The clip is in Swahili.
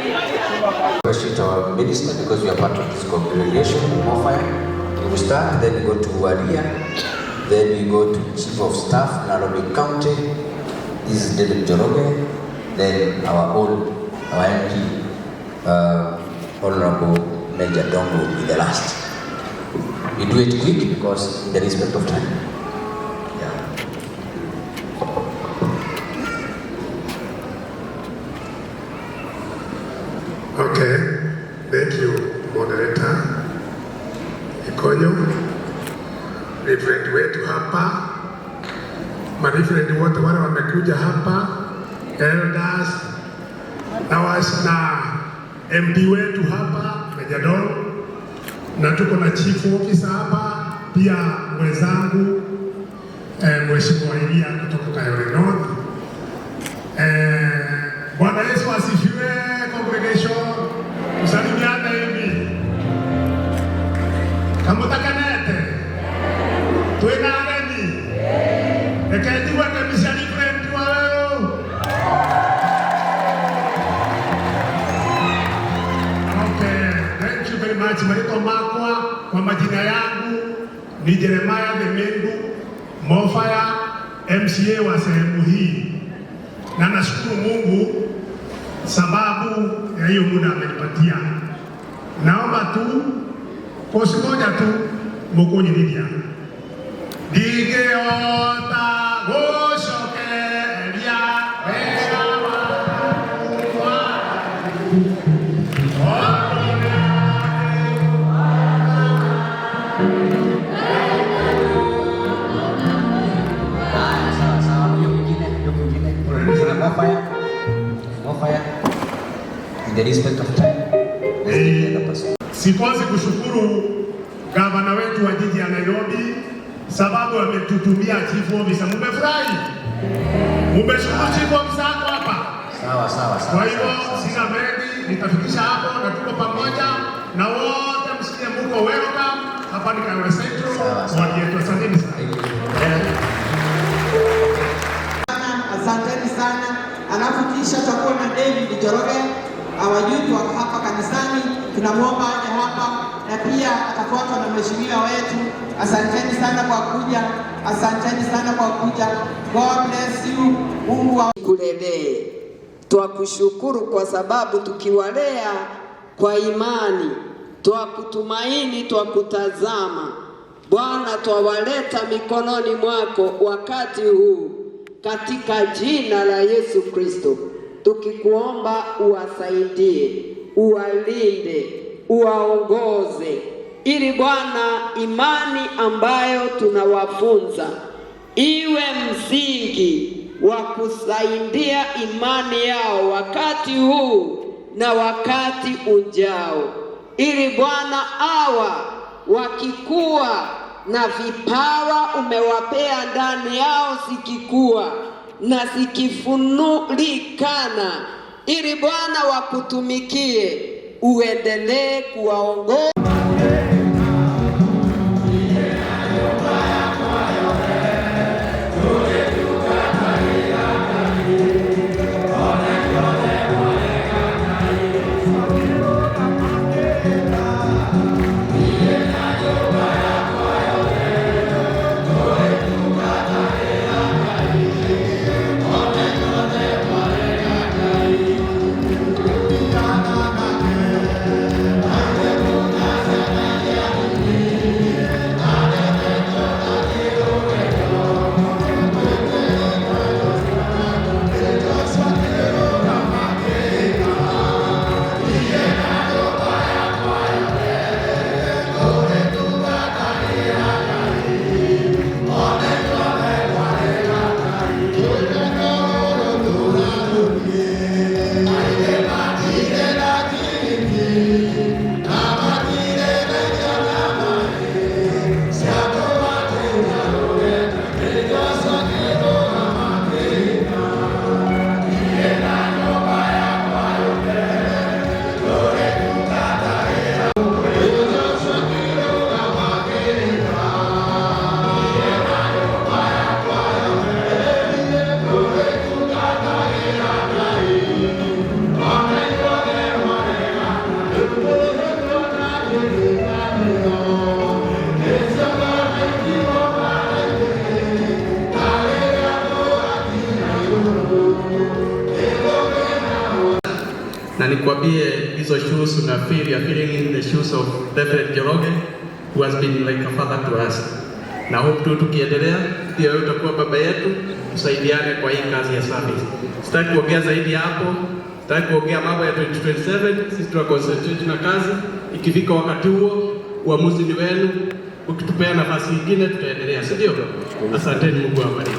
Appreciate our minister because we are part of this congregation, Mofire. We will start, then we go to Waria, then we go to Chief of Staff, Nairobi County. This is David Njoroge, then our own, our MP, Honorable Mejja Dongo will be the last. We do it quick because in the respect of time. Yeah. Okay, thank you, moderator Ikonyo, reverend wetu hapa, mareverend wote wale wamekuja hapa, elders na MP wetu hapa Mejja Dongo, na tuko na chief officer hapa pia mwenzangu Mheshimiwa Elia kutoka Kayole North. Bwana Yesu asifiwe, congregation. Msalimiane hivi kamutakanete twina ageni reke njigue kemicia reverend wa weru. Okay, thank you very much. Marĩtwa makwa kwa majina yangu ni Jeremiah Themendu Mofaya, MCA wa sehemu hii, na nashukuru Mungu sababu ya hiyo muda amenipatia. Naomba tu kosi moja tu mukunyiriria ndingĩhota gũcokeria wega waku Sawa sawa, hiyo mwingine, hiyo mwingine, hiyo mwingine. More fire, more fire. In the respect of time, let's give the other person. Sikosi kushukuru gavana wetu wa jiji ya Nairobi sababu ametutumia chief officer. Mumefurahi? Mumeshukuru chief officer wako hapa? Sawa sawa sawa. Kwa hivyo sawa, sawa. Sina mengi, nitafikisha hapo na tuko pamoja na wote, msikie muko welcome. Hapa ni Kayole Central, Sawa, sawa. wadi yetu. Asanteni sana. Thank you. Asanteni sana. Alafu kisha tutakuwa na David Njoroge, our youth wa hapa kanisani, tunamwomba aje hapa na pia atafuatwa na mheshimiwa wetu. Asanteni sana kwa kuja, asanteni sana kwa kuja. God bless you. Mungu wa Kulelee. Twakushukuru kwa sababu tukiwalea kwa imani, twakutumaini, twakutazama. Bwana, twawaleta mikononi mwako wakati huu katika jina la Yesu Kristo, tukikuomba uwasaidie, uwalinde, uwaongoze, ili Bwana, imani ambayo tunawafunza iwe msingi wa kusaidia imani yao wakati huu na wakati ujao, ili Bwana hawa wakikuwa na vipawa umewapea ndani yao zikikuwa na zikifunulikana, ili Bwana wakutumikie, uendelee kuwaongoza. Nikwambie hizo shoes una feel, you are filling in the shoes of Reverend Njoroge, who has been like a father to us. Na hope tu tukiendelea pia wewe utakuwa baba yetu, tusaidiane kwa hii kazi ya service. Sitaki kuongea zaidi hapo, sitaki kuongea mambo ya 2027, sisi tuna concentrate na kazi. Ikifika wakati huo, uamuzi ni wenu. Ukitupea nafasi nyingine tutaendelea, si ndio? Asanteni, Mungu awabariki.